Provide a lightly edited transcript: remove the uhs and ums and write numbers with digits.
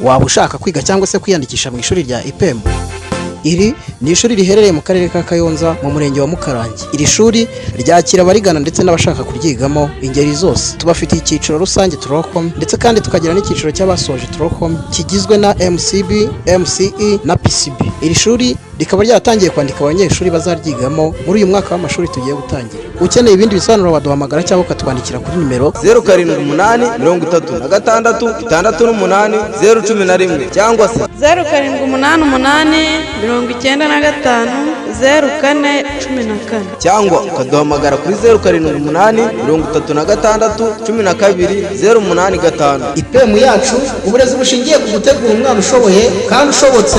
Waba ushaka kwiga cyangwa se kwiyandikisha mu ishuri rya IPM? Iri ni ishuri riherereye mu karere ka Kayonza, mu murenge wa Mukarange. Iri shuri ryakira abarigana ndetse n'abashaka kuryigamo ingeri zose. Tubafitiye icyiciro rusange tronc commun, ndetse kandi tukagira n'icyiciro cy'abasoje tronc commun kigizwe na MCB, MCE na PCB. Iri shuri rikaba ryaratangiye kwandika abanyeshuri bazaryigamo muri uyu mwaka w'amashuri tugiye gutangira. Ukeneye ibindi bisobanuro waduhamagara cyangwa ukatwandikira kuri nimero 0783 68 011, cyangwa se 0788 95 04 14. Cyangwa ukaduhamagara kuri 0783 61 085. IPM yacu, uburezi bushingiye ku gutegura umwana ushoboye kandi ushobotse.